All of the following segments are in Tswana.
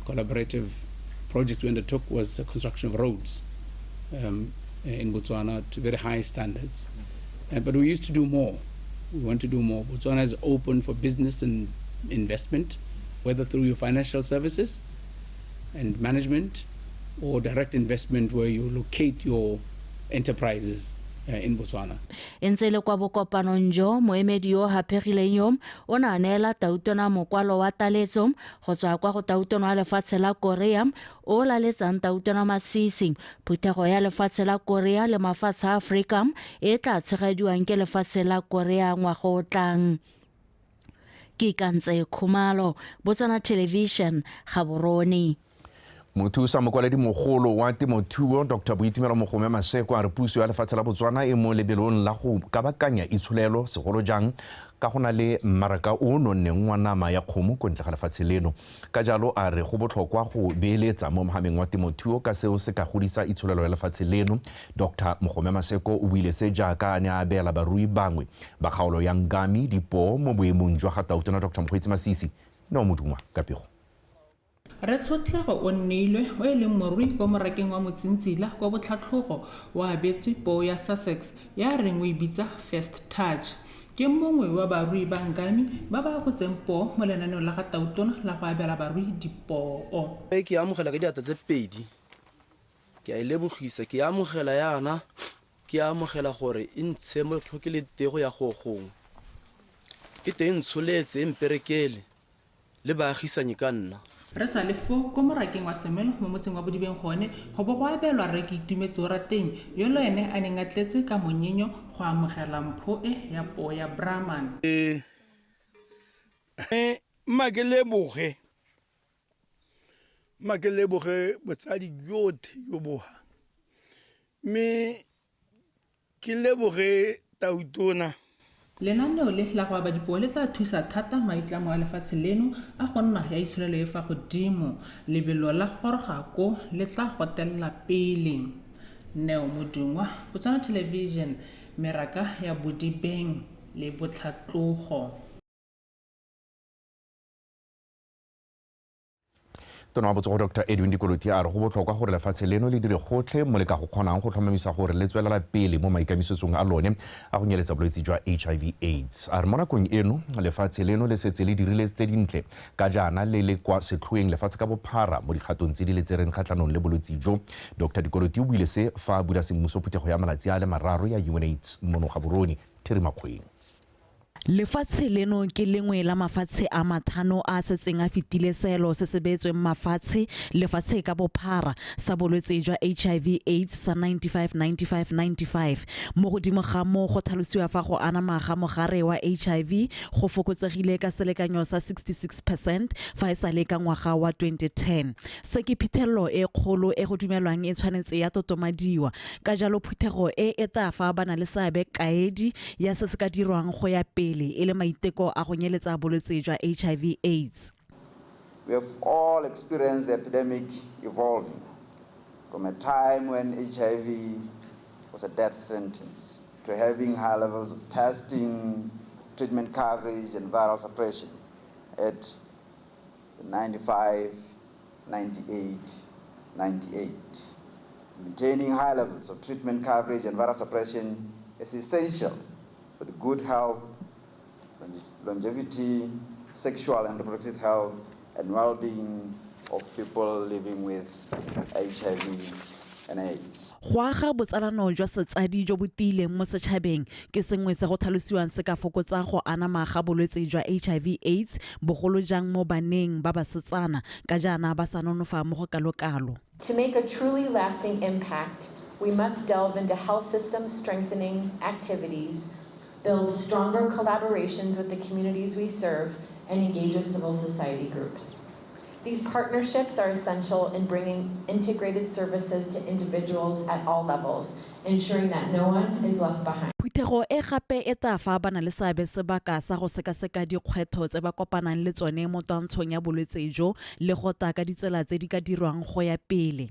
collaborative projects we undertook was the construction of roads in Botswana to very high standards. But we used to do more. We want to do more. Botswana is open for business and investment, whether through your financial services and management or direct investment where you locate your enterprises in Botswana. E ntse le kwa bokopanong jo, moemedi yo haphegileng yo o ne a neela tautona mokwalo wa taletso go tswa kwa go tautona wa lefatshe la Korea o laletsang tautona Masisi. Phuthego ya lefatshe la Korea le mafatshe a Aforika e tla tshegediwang ke lefatshe la Korea ngwaga o tlang. Ke Ikantse Khumalo, Botswana Television, Gaborone. Mothusa mokwaledi mogolo wa temothuo Dr Boitumelo Mogome Maseko a re puso ya lefatshe la Botswana e mo lebelong la go kabakanya itsholelo, segolo jang ka go na le mmaraka o nonneng wa nama ya kgomo ko ntle ga lefatshe leno. Ka jalo a re go botlhokwa go beeletsa mo mohameng wa temothuo ka seo se ka godisa itsholelo ya lefatshe leno. Dr Mogome Maseko o buile se jaaka a ne a abela barui bangwe ba kgaolo ya Ngami dipoo mo boemong jwa ga tautona Dr Mokgweetsi Masisi. No Modungwa ka pego. Re Tshotlego o nneilwe o e leng morui kwa morakeng wa Motsintsila kwa Botlhatlhogo o abetswe poo ya Sussex ya reng o e bitsa First Touch. Ke mongwe wa barui ba Ngami ba ba akotseng poo mo lenaneong la ga tautona la go abela barui dipoo. Ke amogela ka diatla tse pedi, ke a e lebogisa, ke amogela yana, ke amogela gore e ntshe mo tlhoke le tego ya go gongwe. E teng ntsholetse e mperekele le baagisanye ka nna. Re sa le fo ko morakeng wa Semelo mo motseng wa Bodibeng gone go bo go abelwa rre Keitumetse Orateng yo le ene a neng a tletse ka monyenyo go amogela mpho e ya poo ya Brahman. Mma ke leboge botsadi jotlhe jo boga, mme ke leboge tautona. Lenaneo le la go aba dipoo le tla thusa thata maitlamo a lefatshe leno a go nna ya itsholelo e fa godimo. Lebelo la goroga ko le tla gotelela pele. Neo Modungwa, Botswana Television, meraka ya Bodibeng le Botlhatlogo. Tona wa Botsogo Dr Edwin Dikoloti a re go botlhokwa gore lefatshe leno le dire gotlhe mo le ka go kgonang go tlhomamisa gore le tswelela pele mo maikamisetsong a lone a go nyeletsa bolwetse jwa HIV AIDS. A re mo nakong eno lefatshe leno le setse le dirile tse dintle ka jaana le le kwa setlhoeng lefatshe ka bophara mo dikgatong tse di le tsereng kgatlhanong le bolwetse jo. Dr Dikoloti o buile se fa a bula semmuso phuthego ya malatsi a le mararo ya UNAIDS mono Gaborone, Theri Makgweng. Lefatshe leno ke lengwe la mafatshe a mathano a setseng a fetile seelo se se beetsweng mafatshe lefatshe ka bophara sa bolwetse jwa HIV AIDS sa 95 95 95. Mo godimo ga moo go tlhalosiwa fa go anama ga mogare wa HIV go fokotsegile ka selekanyo sa 66% fa e sale ka ngwaga wa 2010. Se ke phitlhelelo e kgolo e go dumelwang e tshwanetse ya totomadiwa. Ka jalo phuthego e e tla fa ba na le seabe kaedi ya se se ka dirwang go ya pele e le maiteko a go nyeletsa bolwetse jwa HIV AIDS. We have all experienced the epidemic evolving from a time when HIV was a death sentence to having high levels of testing, treatment coverage, and viral suppression at 95, 98, 98. Maintaining high levels of treatment coverage and viral suppression is essential for the good health, longevity, sexual and reproductive health, and well-being of people living with HIV and AIDS. Go aga botsalano jwa setsadi jo bo tiileng mo setšhabeng ke sengwe se go tlhalosiwang se ka fokotsa go anama ga bolwetse jwa HIV AIDS bogolo jang mo baneng ba basetsana ka jaana ba sa nonofa mo go kalokalo. To make a truly lasting impact, we must delve into health system strengthening activities, build stronger collaborations with the communities we serve, and engage with civil society groups. These partnerships are essential in bringing integrated services to individuals at all levels, ensuring that no one is left behind. Phuthego e gape e tla fa ba na le seabe sebaka sa go sekaseka dikgwetlho tse ba kopanang le tsone mo twantshong ya bolwetse jo le go ta ka ditsela tse di ka dirwang go ya pele.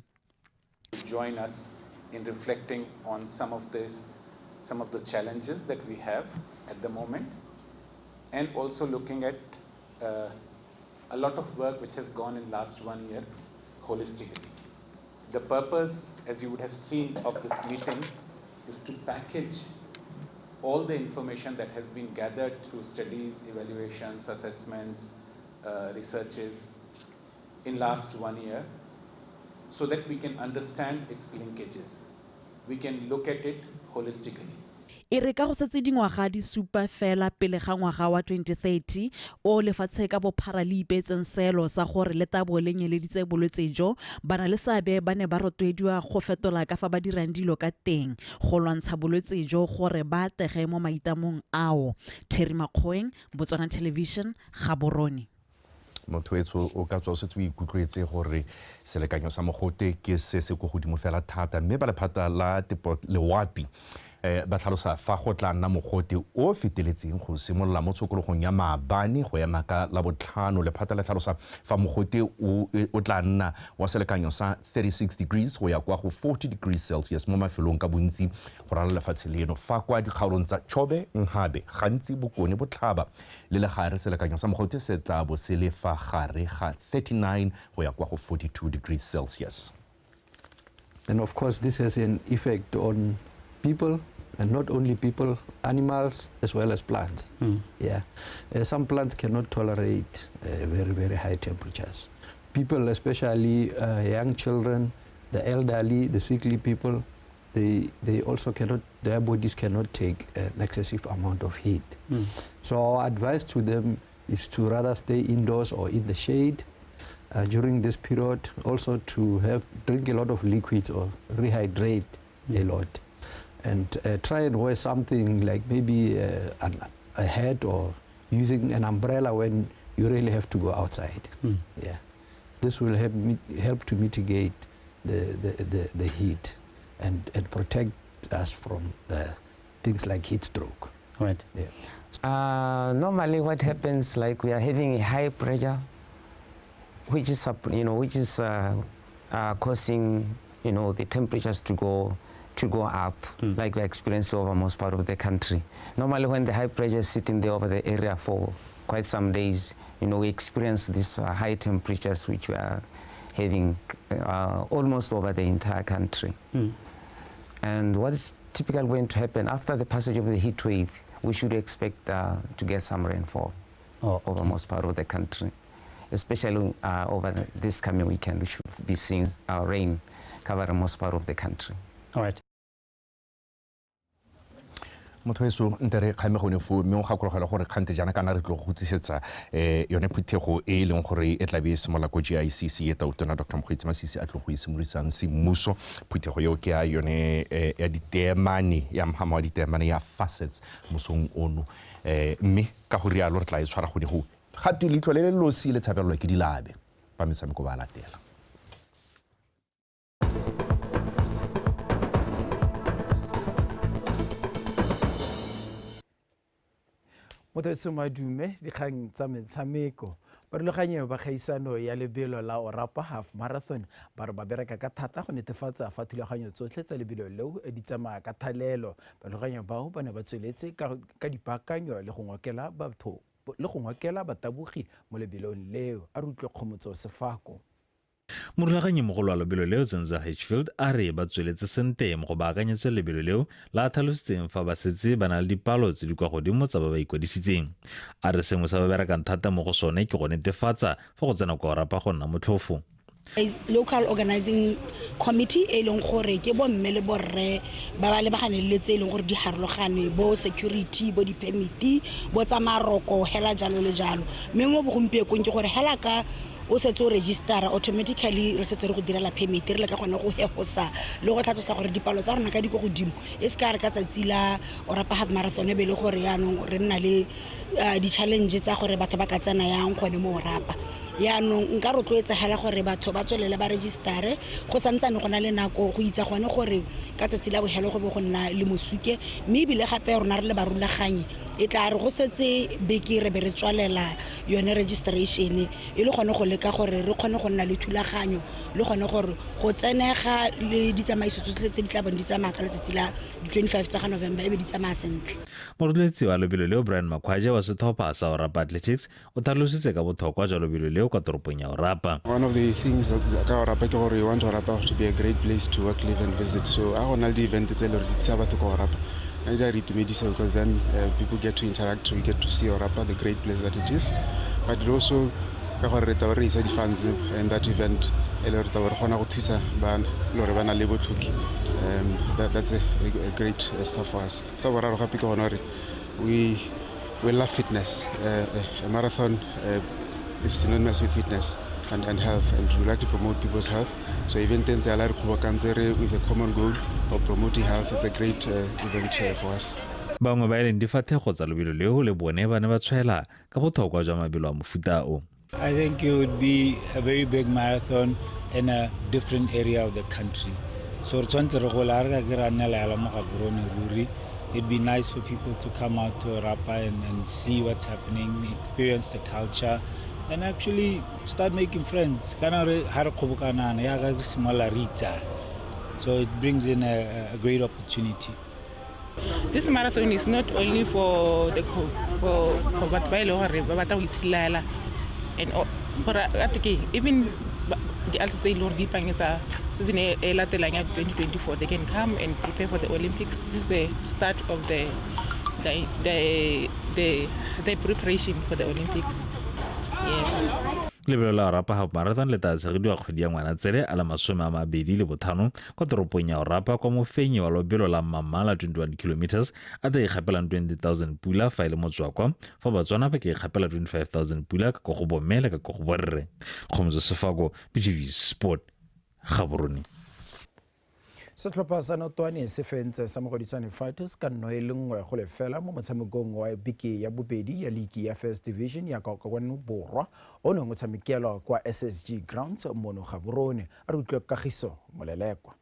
Join us in reflecting on some of the challenges that we have at the moment, and also looking at a lot of work which has gone in last 1 year holistically. The purpose, as you would have seen, of this meeting is to package all the information that has been gathered through studies, evaluations, assessments, researches in last 1 year, so that we can understand its linkages. We can look at it holistically. E re ka go setse dingwaga di supa fela pele ga ngwaga wa 2030 o lefatshe ka bophara le ipeetseng seelo sa gore le tabo le nyeleditse bolwetse jo, bana le seabe ba ne ba rotloediwa go fetola ka fa ba dirang dilo ka teng go lwantsha bolwetse jo gore ba atege mo maitamong ao. Terry Makgoeng, Botswana Television, Gaborone. Motho etsho o ka tswa o setse o ikutlwetse gore selekanyo sa mogote ke se se ko godimo fela thata, mme ba lephata la lewapi ba tlhalosa fa go tla nna mogote o feteletseng go simolola mo tshokologong ya maabane go ema ka Labotlhano. Lephata le tlhalosa fa mogote o tla nna wa selekanyo sa 36 degrees go ya kwa go 40 degrees Celsius mo mafelong ka bontsi go ralala lefatshe leno, fa kwa dikgaolong tsa Chobe, Nhabe, gantsi Bokone Botlhaba le Legare selekanyo sa mogote se tla bo se le fa gare ga 39 go ya kwa go 42 degrees Celsius. And of course this has an effect on people, and not only people, animals as well as plants. Yeah, some plants cannot tolerate very, very high temperatures. People, especially young children, the elderly, the sickly people, they also cannot, their bodies cannot take an excessive amount of heat. So our advice to them is to rather stay indoors or in the shade during this period, also to drink a lot of liquids or rehydrate a lot. And try and wear something like maybe a hat or using an umbrella when you really have to go outside. Yeah, this will help to mitigate the heat and protect us from things like heat stroke. Right. Yeah. Normally, what happens, like we are having a high pressure, which is causing the temperatures to go up, like we experience over most part of the country. Normally when the high pressure is sitting there over the area for quite some days, we experience these high temperatures which we are having almost over the entire country. And what is typically going to happen after the passage of the heat wave, we should expect to get some rainfall over most part of the country, especially over this coming weekend. We should be seeing rain covering most part of the country. All right. Motho eso nte re kgame gone foo, mme o gakologela gore kgante jaana kana re tlo go tsisetsa yone phuthego e leng gore e tla be e simolola ko GICC e Tautona Dr. Mokgweetsi Masisi a tlo go e simolodisang semmuso. Phuthego eo ke ya yone ya diteemane, ya mhama wa diteemane ya facets mosong ono, mme ka go rialo re tla e tshwara gone go gatwe leitlho le le losi le tshabelelwa ke dilabe ba metshameko ba latela. Motho madume dikgang tsa metshameko. Barulaganyi ba kgaisano ya lebelo la Orapa Half Marathon ba re ba bereka ka thata go netefatsa fa thulaganyo tsotlhe tsa lebelo leo di tsamaya ka thalelo. Barulaganyi bao ba ne ba tsweletse ka dipaakanyo le go ngokela batho le go ngokela batabogi mo lebelong leo. A re utlwe Kgomotso Sefako. Morulaganyi mogolo wa lebelo leo Zenza Hitchfield a re ba tsweletse sente mo go baakanyetsa lebelo leo la tlhalositseng fa ba setse ba na le dipalo tse di kwa godimo tsa ba ba ikwadisitseng. A re sengwe sa ba berekang thata mo go sone ke go netefatsa fa go tsena kwa Orapa go nna motlhofo. Local organizing committee e leng gore ke bo mme le borre ba ba lebaganeng le tse e leng gore di harologane, bo security, bo di-permit, bo tsa maroko, hela jalo le jalo. Mme mo bogompiekong ke gore hela ka o setse o registera automatically re setse re go direla permit, re le ka gone go hegosa le go tlhatlosa gore dipalo tsa rona ka di ko godimo e se ka re ka tsatsi la Orapa Half Marathon e be le gore yaanong re nna le di-challenge tsa gore batho ba ka tsena yang gone mo Orapa. Yaanong nka rotloetsa hela gore batho ba tswelele ba registere go santsane go na le nako go itsa gone gore ka tsatsi la bohelo go be go nna le mosuke, mme ebile gape rona re le barulaganyi e tla re go setse beke re be re tswalela yone registration e le gone go leka gore re kgone go nna le thulaganyo le gone gore go tsenega le ditsamaiso tsotlhe tse di tla bong di tsamaya ka letsatsi la di-25 tsa ga November e be di tsamaya sentle. Morotloetsi wa lobelo leo Brian Makhwaje wa setlhopha sa Orapa Athletics o tlhalositse ka botlhokwa jwa lobelo leo kwa toropong ya Orapa. One of the things that ka Orapa ke gore we want Orapa to be a great place to work, live and visit. So a go na le di-event tse e le gore di tsaya batho ko Orapa. Because then people get to interact, we get to see Orapa, the great place that it is. But it also, the funds in that event, that's a great stuff for us. So we love fitness. A marathon is synonymous with fitness and health, and we like to promote people's health. So event with a common goal of promoting health is a great event for us. Bangwe ba e leng difathego tsa lobelo leo le bone ba ne ba tshwaela ka botlhokwa jwa mabelo a mofuta o. I think it would be a very big marathon in a different area of the country. So re tshwanetse re gola re ka ke ra nnela yala mo Gaborone ruri. It'd be nice for people to come out to Orapa and see what's happening, experience the culture, and actually start making friends. So it brings in a great opportunity. This marathon is not only for the for batho ba e leng gore ba batla go itshidila and even the athletes tse e leng gore di ipaakanyetsa season e latelang ya 2024, they can come and prepare for the Olympics. This is the start of the preparation for the Olympics. Yes. Lebelo la Orapa Half Marathon le tla tshegediwa kgwedi ya Ngwanatsele a le 25 kwa toropong ya Orapa kwa mofenyi wa lobelo la Mmamma la 21 km a tla ikgapelang 20,000 pula fa e le motswakwa, fa Batswana ba ka ikgapela 25,000 pula ka ko go bomme le ka ko go borre. Kgomotso Sefako, BTV Sport, Gaborone. Setlhopha sa Notwane se fentse sa Mogoditshane Fighters ka 1-0 mo motshamekong wa beke ya bobedi ya liki ya First Division ya Kakwano Borwa o neng o tshamekelwa kwa SSG Grounds mono Gaborone. A re utlwe Kagiso Molelekwa.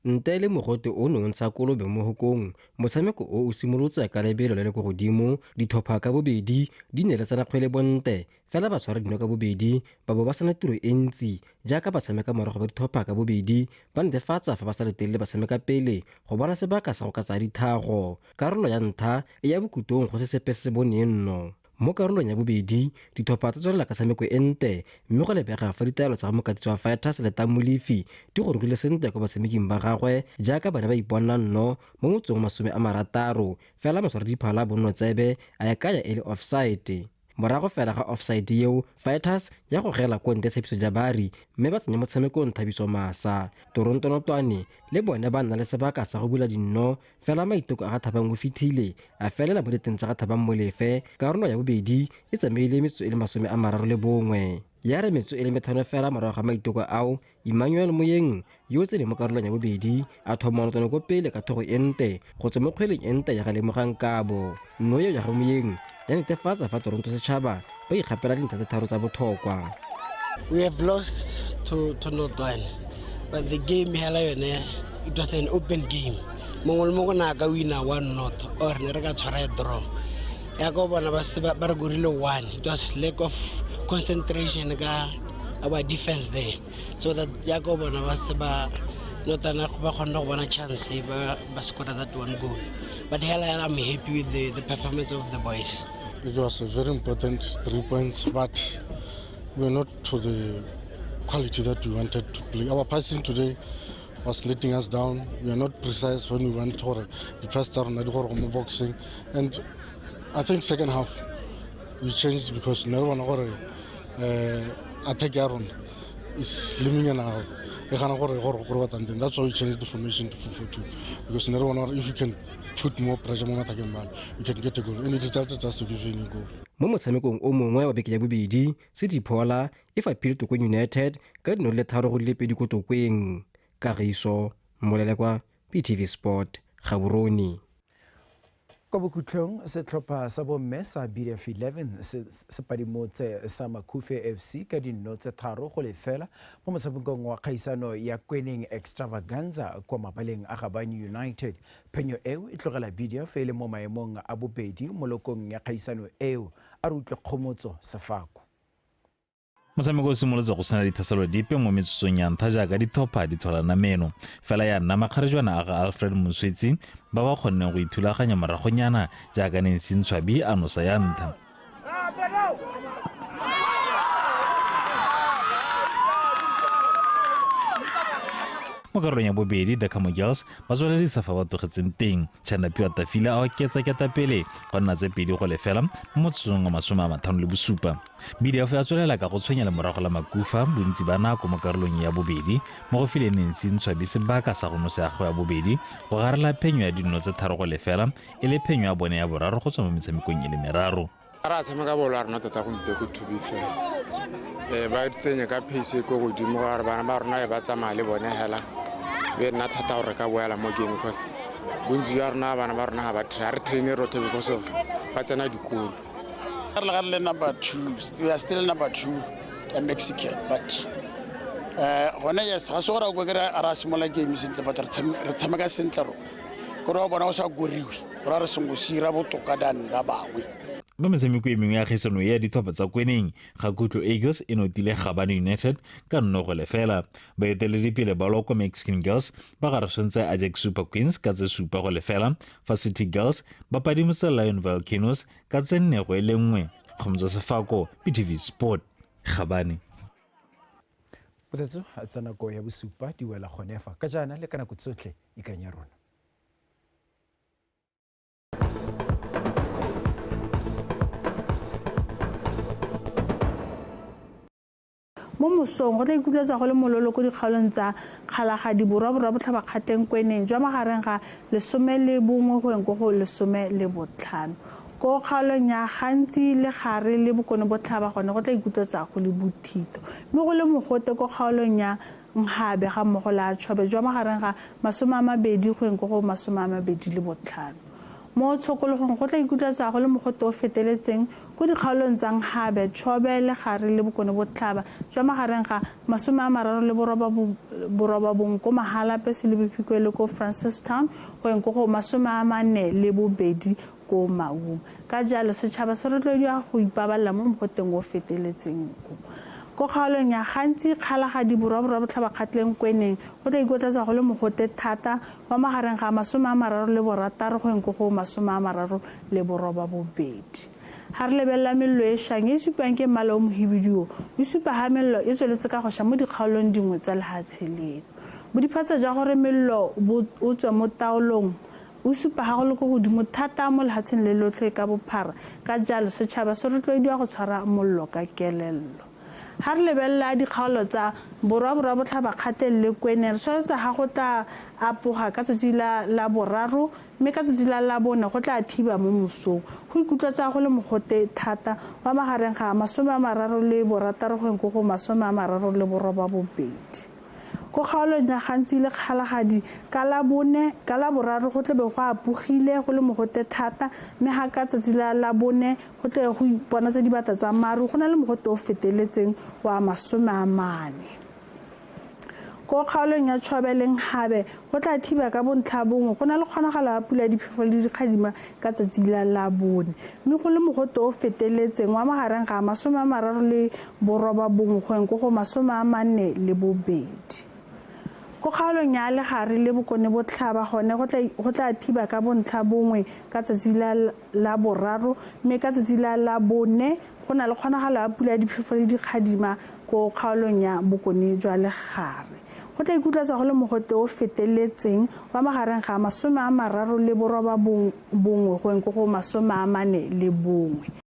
Ntle le mogote o ne o ntsha kolobe mo hokong, motshameko o o simolotse ka lebelo le le ko godimo. Ditlhopha ka bobedi di ne le tsena kgwele bonte, fela ba tshwara dino ka bobedi ba bo ba sena tiro e ntsi jaaka ba tshameka morago ba ditlhopha ka bobedi ba netefatsa fa ba sa letelele ba tshameka pele go bona sebaka sa go ka tsaya dithago. Karolo ya ntlha e ya bokhutlong go se sepe se se boneng nno. Mo karolong ya bobedi ditlhopha tsa tswelela ka tshameko e nte, mme go lebega fa ditaelo tsa go mokatisi wa Fighters Letang Molefi di gorogile sentle kwa batshameking ba gagwe jaaka ba ne ba iponna nno mo motsong 60, fela motshwaradiphala Bonno Tsebe a ya kaya e le offside. Morago fela ga offside eo, Fighters ya gogela ko ntle Tshepiso Jabari mme ba tsenya motshamekong Thabiso Masa. Toronto Notwane le bone ba nna le sebaka sa go bula dinno, fela maiteko a ga Thabang o fitlhile a felela mo diteng tsa ga Thabang Molefe. Karolo ya bobedi e tsamaile metsotso e le 31. Ya re metsotso e le 5 fela morago ga maiteko ao, Emmanuel Moyeng yo o tseneng mo karolong ya bobedi a thoma Notwane ko pele ka thogo e nte go tswa mo kgweleng e nte ya ga Lemogang Kabo. Nno eo ya ga Moyeng ya netefatsa fa Toronto setšhaba ba ikgapela dintlha tse tharo tsa botlhokwa. We have lost to Notwane, but the game hela yone, it was an open game. Mongwe le mongwe na ka wina 1-0 or ne re ka tshwara draw. Ya go bona ba re gorile 1. It was lack of concentration ka our defense there, so that ya go bona ba se ba Notwane ba kgonne go bona chance ba score that one goal. But hela I'm happy with the performance of the boys. It was a very important 3 points, but we're not to the quality that we wanted to play. Our passing today was letting us down. We are not precise when we want to the pass are boxing. And I think second half we changed because attack is slimming and that's why we changed the formation to 4-4-2, because if you can put more pressure on attacking man, you can get a goal, and it resulted us to give you a goal. Mo motshamekong o mongwe wa beke ya bobedi, City Phola e faphile Tokweng United ka 0-3 ko Tokweng. Kagiso Molelekwa, BTV Sport, Gaborone. Kwa bokhutlong, setlhopha sa bomme sa BDF 11 se padimotse sa Makhufe FC ka 3-0 mo motshamekong wa kgaisano ya Kweneng Extravaganza kwa mabaleng a Gabane United. Phenyo eo e tlogela BDF e le mo maemong a bobedi mo lokong ya kgaisano eo. A re utlwe Kgomotso Sefako. Motshameko o simolotse go sena dithaselo dipe mo metsotsong ya ntlha jaaka ditlhopha di tlholana meno. Fela ya nna makgarejwana a ga Alfred Moswetsi ba ba kgonneng go ithulaganya moragonyana jaaka Nancy Ntshwabi a nosa ya ntlha. Mo karolong ya bobedi, the Kamo Girls ba tsweledisa fa ba tlogetseng teng. Chanapiwa Tafile a oketsa ketapele go nna tse 2-0 mo motsotsong wa 57. BDF ya tswelela ka go tshwenya lemorago la Makufa bontsi ba nako mo karolong ya bobedi mo go fileng Nancy Ntshwabi sebaka sa go nosa ya go ya bobedi go garela phenyo ya dinno tse 3-0 e le phenyo ya bone ya boraro go tswa mo metshamekong e le meraro. Ra tshameka bolo ya rona tota gompieno to be fair. Ba tsenye ka pace e ko godimo gore bana ba rona ba tsamaya le bone hela. Be nna thata gore ka boela mo game because bontsi jwa rona bana ba rona ga ba re train rotlhe because of ba tsena dikolo. Re le number 2, we are still number 2 Mexican, but gone yes ga se gore o ke ra simolola game sentle but re tshameka sentle rona. Gore wa bona o sa goriwe, gore re sengwe se ira botoka than ba bangwe. Mo metshameko e mengwe ya kgaisano ya ditlhopha tsa Kweneng, Gakutlo Eagles e notile Gabane United ka 0-0. Baeteledipele ba Loko Mexican Girls ba garaswentse Ajax Super Queens ka tse 7-0, fa City Girls ba padimosa Lion Volcanoes ka tse 4-1. Kgomotso Sefako, BTV Sport, Gabane. Botetso tsa nako ya bosupa di wela gone fa ka jaana le ka nako tsotlhe ikanya rona. Mo mosong go tla ikutlwetsa go le mololo ko dikgaolong tsa Kgalagadi Borwa, Borwa Botlhaba, Kgatleng, Kweneng jwa magareng ga 11 go yeng ko go 15. Ko kgaolong ya Gantsi le Gare le Bokone Botlhaba gone go tla ikutlwetsa go le bothito, mme go le mogote ko kgaolong ya Nhabe ga mmogo la Chobe jwa magareng ga 20 go yeng ko go 25. Mo tshokologong go tla ikutlwetsa go le mogote o feteletseng ko dikgaolong tsa Nhabe, Chobe le Gare le Bokone Botlhaba jwa magareng ga 39 ko Mahalapye, Selebi le ko Francistown go yeng ko go 42 ko Maung. Ka jalo setšhaba se rotloediwa go ipabalela mo mogoteng o feteletseng o. Ko kgaolong ya Gantsi, Kgalagadi Borwa, Borwa Botlhaba, Kgatleng, Kweneng go tla ikutlwetsa go le mogote thata wa magareng ga 36 go yeng ko go 38. Ga re lebelela mello e šang e supang ke mmala o mohibidu, e supa ha mello e tsweletse ka go ša mo dikgaolong dingwe tsa lehatshe leno. Bodiphatsa jwa gore mello o tswe mo taolong o supa ga go le ko godimo thata mo lehatsheng le lotlhe ka bophara, ka jalo setšhaba se rotloediwa go tshwara mollo ka kelello. Ga re lebelela dikgaolo tsa Borwa, Borwa Botlhaba, Kgatleng le Kweneng, re tshwanetse ga go tla apoga ka tsatsi la boraro, mme ka tsatsi la labone go tla thiba mo mosong. Go ikutlwetsa go le mogote thata wa magareng ga 36 go yeng ko go 38. Ko kgaolong ya Gantsi le Kgalagadi ka laboraro go tlebe go apogile go le mogote thata, mme ga ka tsatsi la labone go tle go iponatsa dibata tsa maru, go na le mogote o feteletseng wa 40. Ko kgaolong ya Chobe le Nhabe go tla thiba ka bontlha bongwe, go na le kgonagalo ya pula ya diphefo le dikgadima ka tsatsi la labone, mme go le mogote o feteletseng wa magareng ga 39 go yeng ko go 42. Ko kgaolong ya Legare le Bokone Botlhaba gone go tla thiba ka bontlha bongwe ka tsatsi la boraro, mme ka tsatsi la labone go na le kgonagalo ya pula ya diphefo le dikgadima ko kgaolong ya Bokone jwa Legare. Go tla ikutlwetsa go le mogote o feteletseng wa magareng ga 39 go yeng ko go 41.